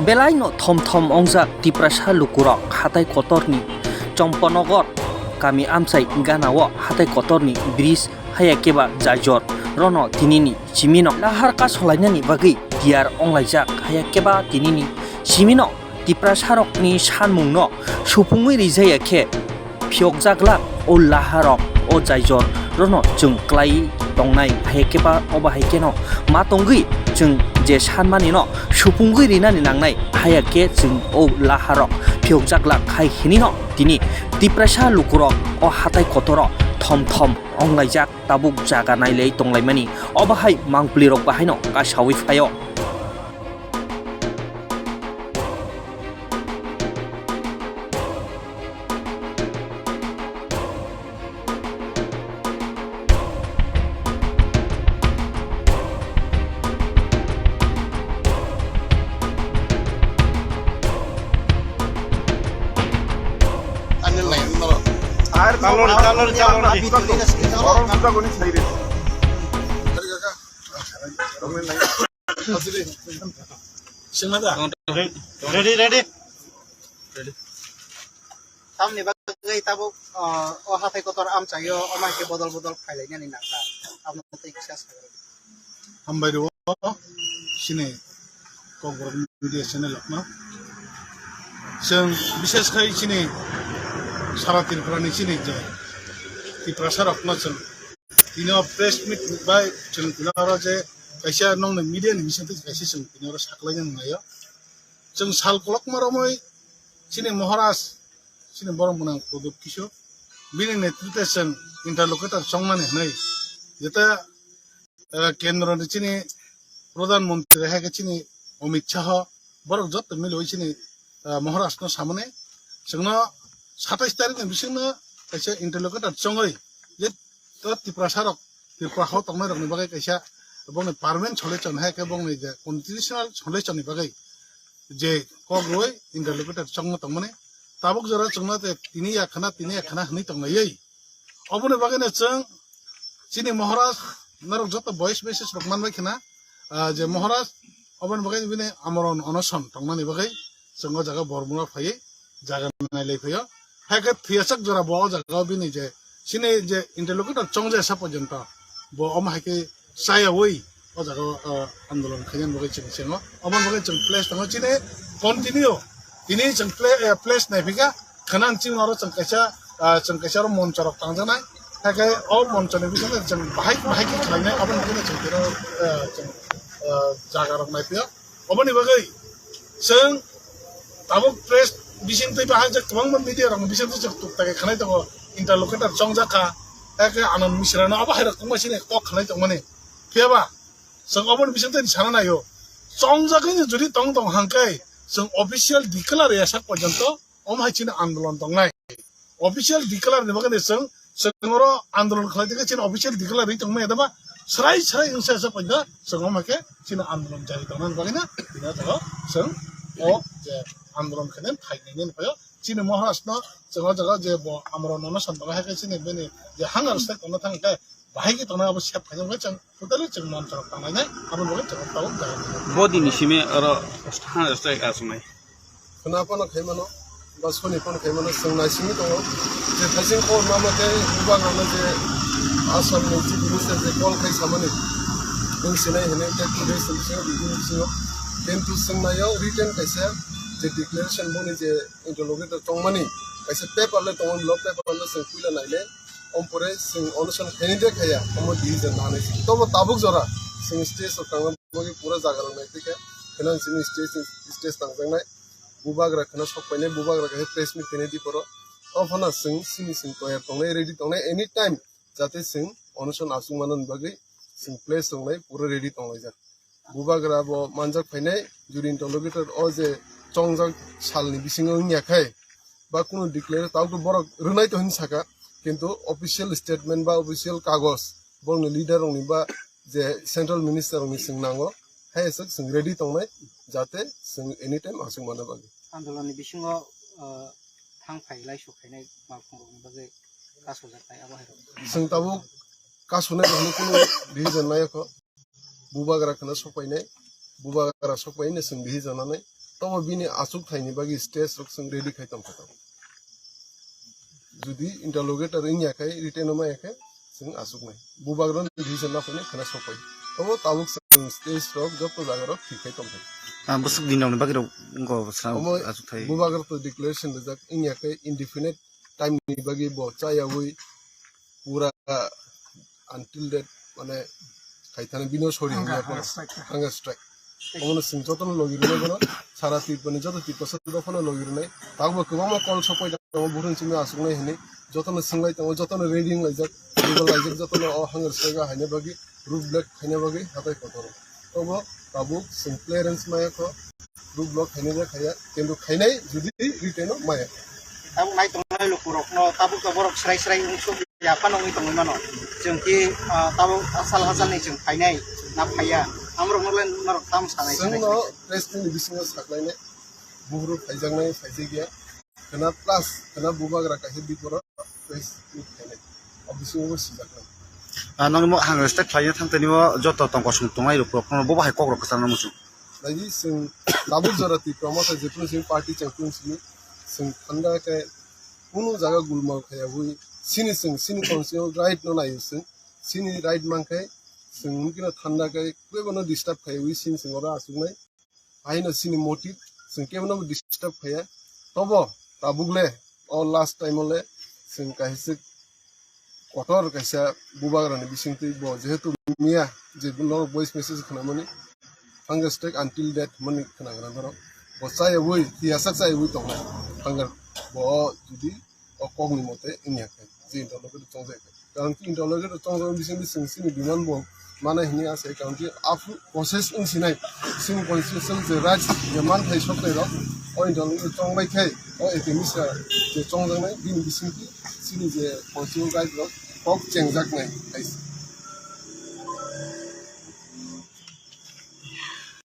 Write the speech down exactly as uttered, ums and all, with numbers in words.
Belai no thom thom ongjak Tiprasa lukurok hatai kotorni Chomponogot kami amchai gana o hatai kotorni bridge haya keba jaijor rono tinini simino lahar kasolainani bagwi tiyar onglaijak haya keba tinini simino Tiprasarokni sanmungno supungwi rijaya khe phiyokjaglak o laharok o jaijor rono chwng klai tongnai, hai khe ba obo hai kheno ma tongwi chwng je sanmani no supungwi rinani nangnai, haya khe chwng o laharok phiyokjaglak hai hinino tini Tiprasa lukurok o hatai kotoro thom thom onglaijak tabuk jaga nailai tonglaimani obo hai mangpli rok bahaino kasawi phaio. Kalori, kalori, kalori. Sengna da? Ready, ready. Tamni bagwi tabuk, ah, o hathai kotor amchaio, o mai khe bodol bodol phailainani nangkha. Amo tei kisa sagra. Hambai rwo, chini Kokborok media channel rokno. Chwng bishes khai chini sara Tripura ni chini je Tiprasa rokno chwng tini o press meet bai chwng tini oro je kaisa nongni media ni bisingtwi kaisa chwng tini oro saklaina nanglaio. Chwng sal kolokma romwi chini Maharaj, chini borok mwnang Pradyot Kishore, bini netrite chwng interlocutor chongmani hwnwi jeta, eh, kendro ni chini Pradhan Mantri hai khe chini Amit Shah, borok joto miliwi chini, eh, Maharaj no samani chwngno satais tarikh ni bisingno kaisa interlocutor chongwi je to Tiprasa rok, Tripura hao tongnai rokni bagwi kaisa bongni permanent solution hai khe bongni je constitutional solution ni bagwi je kok rwui interlocutor chongma tongmani. Tabuk jora chwngno je tini ya khna, tini ya khna hwnwi tonglaiwi. Oboni bagwino chwng chini Maharaj norok joto voice message rok manbai khna, ah, je Maharaj oboni bagwi bini amorno onoson tongmani bagwi chwng o jaga Bormura phaiwi jaga nailai phaio. Hai khe thwiyasak jora bo o jaga o bini je chini je interlocutor chongjaya sa porjonto bo omo hai khe chayawi o jaga o, ah, andolon khainani bagwi chwng sengo. Omo bagwi chwng place tongo chini continue. Tini chwng pla-, eh, place naiphika khwnang chini oro chwng kaisa, ah, chwng kaisa oro moncho rok tangjaknai. Hai khe o moncho ni bisingtwi chwng bahai bahai khe khlainai aboni bagwi chwng tini, eh, chwng, eh, jaga rok naiphio. Oboni bagwi chwng tabuk press bisingtwi bahai je kwbangma media rokni bisingtwi chwng tuktakhe khanai tongo, interlocutor chongjak kha, hakhe Anand Misra no abo hai rok tongma sini kok khanai tongmani. Phiyaba chwng oboni bisingtwi sana naio, chongjagwi ni jodi tong tong hangkai chwng official declare ya sak porjonto omo hai chini andolon tongnai. Official declare ni bagwi chwng, chwng oro andolon khlai tongkha, chini official declare ri tongmani adama srai srai wngsa wngsa paida chwng omo khe chini andolon jari tongnani bagwi na bini jaga chwng o je andolon khainani phainani phaio chini Maharaj no chwng o jaga je bo amorno no san tongo hai khe chini bini je hunger strike tongna thang khe bahai khe tongnai abo sep khainani bagwi chwng totally chwng moncho rok tanglainai aboni bagwi chwng tabuk jaga. Body ni simi oro hunger strike aswngnai. Khwna phano khaimano, ba soni phano khaimano, chwng naisingwi tongo. Je thaising khobor ma mate, bubagrano je Assam ni Chief Minister je call khai samani, nwng sinai hinwi tei two days ni bisingo, bini bisingo. Kintu chwng naio written kaisa je declaration boni je interlocutor tongmani, kaisa paper le tongo, lo paper le chwng puila naile, ompore chwng onoson khaini de khaya, omo decision nanai. Tobo tabuk jora chwng stage o tangna bagwi pura jaga rok nai twi khe, khwnang simi stage, stage tangjaknai. Bubagra khwna sok painai, bubagra khe press meet khainai diporo. O phano chwng simi chwng toyar tongnai, ready tongnai, anytime jate chwng onoson achuk manani bagwi chwng place tongnai, pura ready tonglaijak. Bubagra bo manjak phainai, juri interlocutor o je chongjak salni bisingo wngya khai, ba kunu declare tawk to borok rwnai to hin saka, kintu official statement ba official kagoj borokni leader rokni ba je central minister rokni chwng nango, hai aswk chwng ready tongnai, jate chwng anytime achuk manna bagwi. Andolon ni bisingo, uh, thang phai lai sok khainai malkhung rokni bagwi kasojaknai abo hai rok. Chwng tabuk kasonai rokno kunu decision nai kho. Bubagra khwna sok painai, bubagra sok painai chwng decision nanai. tobo bini aswk thaini bagwi stage rok chwng ready khai tongkha tabuk. Jodi interlocutor wngya khai, written o maya khai, chwng aswknai. Bubagra ni reason naphani khwna sopai. Tobo tabuk chwng stage rok joto jaga rok thik khai tongkha. Ah, bwswk din rokni bagwi rok wngkha bwswk Omo aswk thai. Bubagra to declaration rijak wngya khai indefinite time ni bagwi bo chayawi pura until that, mane, khaithani bino sori Hunger, hwnwi hunger ako strike. Hunger strike. Omono chwng jotono logi rwnai bono, sara Tripurani joto Tiprasa dophano logi rwnai. Tabukbo kwbangma call sopai tongo, buthung simi aswknai hwnwi, jotono swngbai tongo, jotono ready wnglaijak, legal laijak, jotono o hunger strike o haina bagwi, road block khaina bagwi hatai kotoro. Tobo tabuk chwng clearance maya kho, road block khainai ba khaiya, kintu khainai jodi written o maya. Tabuk nai tongnai lukurokno tabuk to borok srai srai wngsuk ya phano wngwi tongwi mano. Chwng ki, ah, tabuk asal hasalni chwng phainai na phaiya, amrokno le norok tamo sanai sanai. Chwngno press ni bisingo saklainai, buhuru phaijaknai, phaijakya. Khwna plus, khwna bubagra kaisa biporo, face meet khainai. O bisingo bo sijaknai. Ah, nang mo hunger strike khlaina thangtani mo joto tongkosong tongnai rok, rok, bo bahai kok rok kwchangna muchung. Lagi chwng tabuk jora Tipra Motha jephru chwng party chengphru chwng, chwng thanda khe kunu jaga gulma khaya hui, sini chwng, sini constitutional right no nai chwng, sini right man khai, chwng mungkino thanda khai, kwbangno disturb khai hui, sini chwng oro aswknai. Haino chini motive, chwng kebono disturb khaya. Tobo tabuk le, o last time o le, chwng kaisa kotor kaisa bubagrani bisingtwi bo jehetu miya je norok voice message khwnamani, hunger strike until death hwnmani khwnagrang norok. Bo chayawi, tiyasa chayawi tongnai. Hunger bo jodi o kokni mote wngya khe, je interlocutor chongjak khe. Karon ki interlocutor chongjak bising bising chini demand bo mana hini ase, karon ki aphuru process wng sinai, chini constitution je right je manthai soknai rok, o interlocutor chongbai khe, o A P M C je chongjaknai, bini bisingtwi chini je constitutional right rok kok chengjaknai hai se.